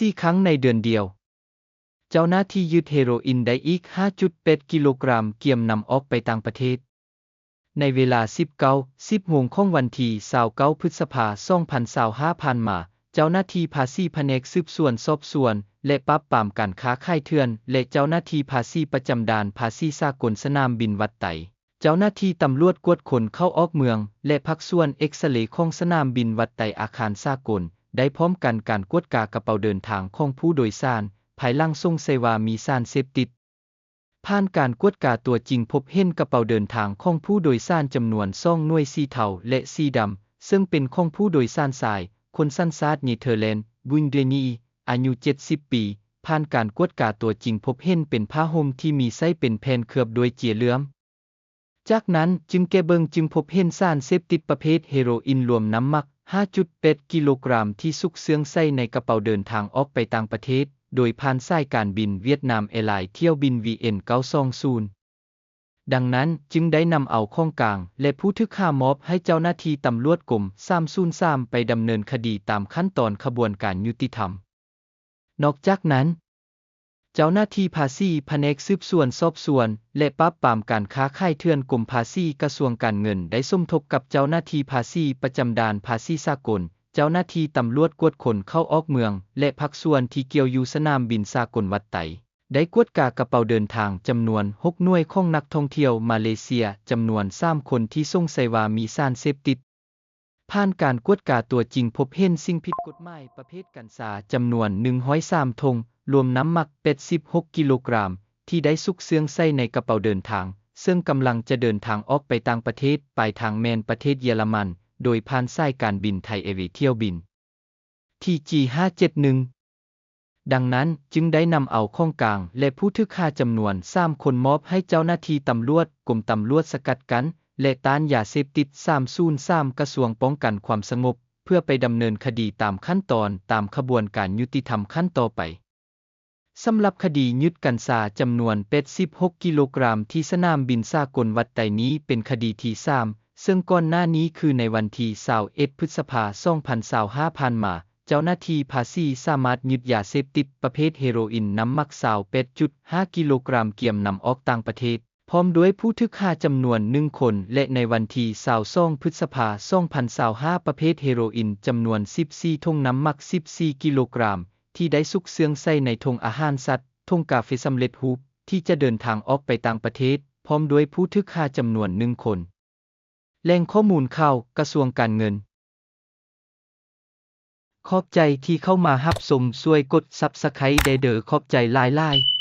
ສີ່ຄັ້ງໃນເດືອນດຽວ. ເຈົ້າໜ້າທີ່ຍຶດເຮໂຣອິນໄດ້ອີກ ຫ້າຈຸດແປດ ກິໂລກຣາມ ກຽມນຳອອກໄປຕ່າງປະເທດ. ໃນເວລາ ສິບເກົ້າ ສິບໂມງຂອງວັນທີ ຊາວເກົ້າ ພຶດສະພາ ສອງພັນຊາວຫ້າ ຜ່ານມາ, ເຈົ້າໜ້າທີ່ພາສີພະແນກສືບສວນສອບສວນ ແລະ ປາບປາມການຄ້າຂາຍເຖື່ອນ ແລະ ເຈົ້າໜ້າທີ່ພາສີປະຈຳດ່ານພາສີສາກົນສະໜາມບິນວັດໄຕ, ເຈົ້າໜ້າທີ່ຕຳຫຼວດກວດຄົນເຂົ້າອອກເມືອງ ແລະ ພາກສ່ວນເອັກສະເລຂອງສະໜາມບິນວັດໄຕອາຄານສາກົນ ໄດ້ພ້ອມກັນການກວດກາກະເປົາເດີນທາງຂອງຜູ້ໂດຍສານ ພາຍຫຼັງສົງໄສວ່າມີສານເສບຕິດ. ຜ່ານການກວດກາຕົວຈິງພົບເຫັນກະເປົາເດີນທາງຂອງຜູ້ໂດຍສານຈຳນວນສອງໜ່ວຍ ສີເທົາ ແລະ ສີດຳ, ເຊິ່ງເປັນຂອງຜູ້ໂດຍສານຊາຍ, ຄົນສັນຊາດເນເທີແລນ, ບຸນເດນີ, ອາຍຸເຈັດສິບປີ. ຜ່ານການກວດກາຕົວຈິງພົບເຫັນເປັນຜ້າຫົ່ມທີ່ມີໃຊ້ເປັນແຜ່ນເຄືອບດ້ວຍເຈຍເຫຼື້ອມ. ຈາກນັ້ນຈຶ່ງແກະເບິ່ງຈຶ່ງພົບເຫັນສານເສບຕິດປະເພດເຮໂຣອິນລວມນ້ຳໜັກ ຫ້າຈຸດແປດ ກິໂລກຣາມ ທີ່ຊຸກເຊື່ອງໃສ່ໃນກະເປົາເດີນທາງອອກໄປຕ່າງປະເທດ ໂດຍຜ່ານສາຍການບິນຫວຽດນາມແອລາຍ ຖ້ຽວບິນ ວີເອັນ ເກົ້າສອງສູນ. ດັ່ງນັ້ນຈຶ່ງໄດ້ນຳເອົາຂອງກາງ ແລະ ຜູ້ຖືກຫາມອບໃຫ້ເຈົ້າໜ້າທີ່ຕຳຫຼວດກົມ ສາມສູນສາມ ໄປດຳເນີນຄະດີຕາມຂັ້ນຕອນຂະບວນການຍຸຕິທຳ. ນອກຈາກນັ້ນ, ເຈົ້າໜ້າທີ່ພາສີພະແນກສືບສວນສອບສວນ ແລະ ປາບປາມການຄ້າຂາຍເຖື່ອນ ກົມພາສີ ກະຊວງການເງິນ ໄດ້ສົມທົບກັບເຈົ້າໜ້າທີ່ພາສີປະຈຳດ່ານພາສີສາກົນ, ເຈົ້າໜ້າທີ່ຕຳຫຼວດກວດຄົນເຂົ້າອອກເມືອງ ແລະ ພາກສ່ວນທີ່ກ່ຽວຢູ່ສະໜາມບິນສາກົນວັດໄຕ ໄດ້ກວດກາກະເປົາເດີນທາງຈຳນວນຫົກໜ່ວຍຂອງນັກທ່ອງທ່ຽວມາເລເຊຍຈຳນວນສາມຄົນທີ່ສົງໄສວ່າມີສານເສບຕິດ. ຜ່ານການກວດກາຕົວຈິງພົບເຫັນສິ່ງຜິດກົດໝາຍປະເພດກັນຊາຈຳນວນໜຶ່ງຮ້ອຍສາມຖົງ, ລວມນ້ຳໜັກແປດສິບຫົກກິໂລກຣາມ ທີ່ໄດ້ຊຸກເຊື່ອງໃສ່ໃນກະເປົາເດີນທາງ, ເຊິ່ງກຳລັງຈະເດີນທາງອອກໄປຕ່າງປະເທດ, ປາຍທາງແມ່ນປະເທດເຢຍລະມັນ, ໂດຍຜ່ານສາຍການບິນໄທແອເວ ຖ້ຽວບິນ ທີຈີ ຫ້າເຈັດໜຶ່ງ. ດັ່ງນັ້ນຈຶ່ງໄດ້ນຳເອົາຂອງກາງ ແລະ ຜູ້ຖືກຫາຈຳນວນສາມຄົນມອບໃຫ້ເຈົ້າໜ້າທີ່ຕຳຫຼວດ ກົມຕຳຫຼວດສະກັດກັ້ນ ແລະ ຕ້ານຢາເສບຕິດ ສາມສູນສາມ ກະຊວງປ້ອງກັນຄວາມສະຫງົບ ເພື່ອໄປດຳເນີນຄະດີຕາມຂັ້ນຕອນຕາມຂະບວນການຍຸຕິທຳຂັ້ນຕໍ່ໄປ. ສຳລັບຄະດີຍຶດກັນຊາຈຳນວນແປດສິບຫົກກິໂລກຣາມທີ່ສະໜາມບິນສາກົນວັດໄຕນີ້ເປັນຄະດີທີສາມ ເຊິ່ງກ່ອນໜ້ານີ້ຄືໃນວັນທີຊາວເອັດ ພຶດສະພາ ສອງພັນຊາວຫ້າ ຜ່ານມາ, ເຈົ້າໜ້າທີ່ພາສີສາມາດຍຶດຢາເສບຕິດປະເພດເຮໂຣອິນນ້ຳໜັກ ຊາວແປດຈຸດຫ້າ ກິໂລກຣາມ ກຽມນຳອອກຕ່າງປະເທດ ພ້ອມດ້ວຍຜູ້ຖືກຫາຈຳນວນໜຶ່ງຄົນ ແລະ ໃນວັນທີຊາວສອງ ພຶດສະພາ ສອງພັນຊາວຫ້າ ປະເພດເຮໂຣອິນຈຳນວນສິບສີ່ຖົງ ນ້ຳໜັກສິບສີ່ກິໂລກຣາມ ທີ່ໄດ້ຊຸກເຊື່ອງໃສ່ໃນຖົງອາຫານສັດ, ຖົງກາເຟສຳເລັດຮູບ ທີ່ຈະເດີນທາງອອກໄປຕ່າງປະເທດ ພ້ອມດ້ວຍຜູ້ຖືກຫາຈຳນວນໜຶ່ງຄົນ. ແຫຼ່ງຂໍ້ມູນຂ່າວ ກະຊວງການເງິນ. ຂອບໃຈທີ່ເຂົ້າມາຮັບຊົມ, ຊ່ວຍກົດ Subscribe ແດ່ເດີ. ຂອບໃຈຫຼາຍໆ.